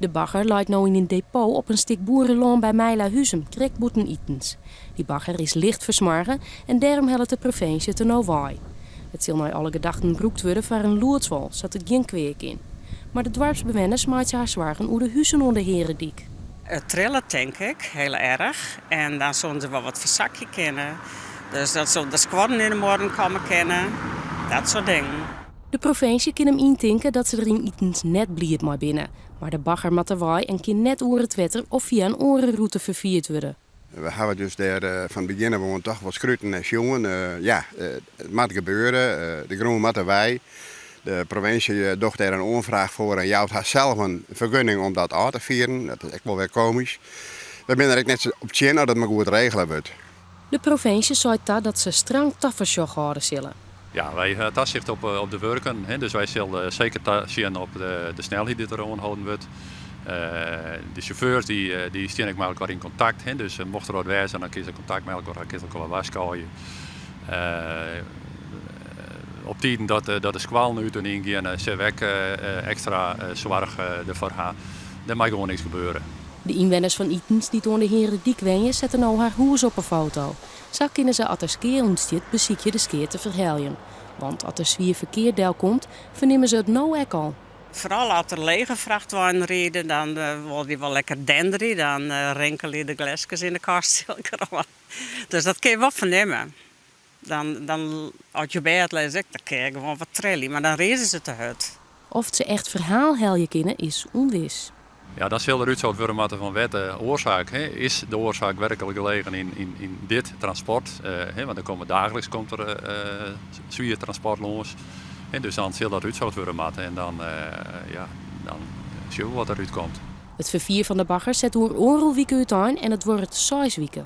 De bagger leit no yn in depot op in stik boerelân by Meilahuzum, krekt bûten Itens. Dy bagger is licht fersmoarge en dêrom hellet de provinsje it der no wei. It sil nei alle gedachten brûkt wurde foar in lûdswal, sa't it gjin kwea kin. Mar de doarpsbewenners meitsje har soargen oer de huzen oan de Hearedyk. It trillet tink ik hiel erch en dan soene se wol wat fersakje kinne. Dus dat soe der skuorren yn de muorren komme kinne, dat soart dingen. De provinsje kin him yntinke dat se der yn Itens net bliid mei binne. Mar de bagger moat derwei en kin net oer it wetter of fia in oare rûte ferfierd wurde. We hawwe dus dêr fan it begjin af oan toch wol skruten nei sjoen. Ja, it moat gebeure, de grûn moat derwei. De provinsje docht dêr in oanfraach foar en jout har sels in fergunning om dat ôf te fieren. Dat is ek wol wer komysk. Wy binne der ek net op tsjin as it mar goed regele wurdt. De provinsje seit ta dat se strang tafersjoch hâlde sille. Ja, wy ha tasicht op de wurken, dus wy sille seker tasjen op de snelheid dy't der oanholden wurdt. De sjauffeurs dy stean ek mei elkoar yn kontakt, dus mocht der wat wêze dan kinne se kontakt mei elkoar ha, kinne se elkoar warskôgje. Op tiden dat de skoallen út en yn geane, sille we ek ekstra soarch derfoar ha. Der mei gewoan niks gebeure. De ynwenners fan Itens dy't oan de Hearedyk wenje sette no har hûs op 'e foto. Sa kinne se at der skea ûntstiet besykje de skea te ferheljen. Want at der swier ferkear delkomt, fernimme se it no ek al. Foaral as der lege frachtweinen ride, dan wolle dy wol lekker denderje. Dan rinkelje de gleskes yn de kast elkoar oan. Dus dat kin je wol fernimme. Dan, dan, as je op bêd lizze, ek, dan kin je gewoan wat trilje, mar dan ride se te hurd. Oft se echt ferhaal helje kinne is ûnwis. Ja, dan sil der útsocht wurde moatte fan wêr't de oarsaak hè, is de oarsaak werklik gelegen yn, yn, yn dit transport. Hè, want der komme daagliks komt der swier transport lâns. Hè, dus dan sil dat útsocht wurde moatte en dan, ja, dan sjogge we wat der útkomt. It ferfier fan de bagger set oer oardel wike útein en it duorret seis wiken.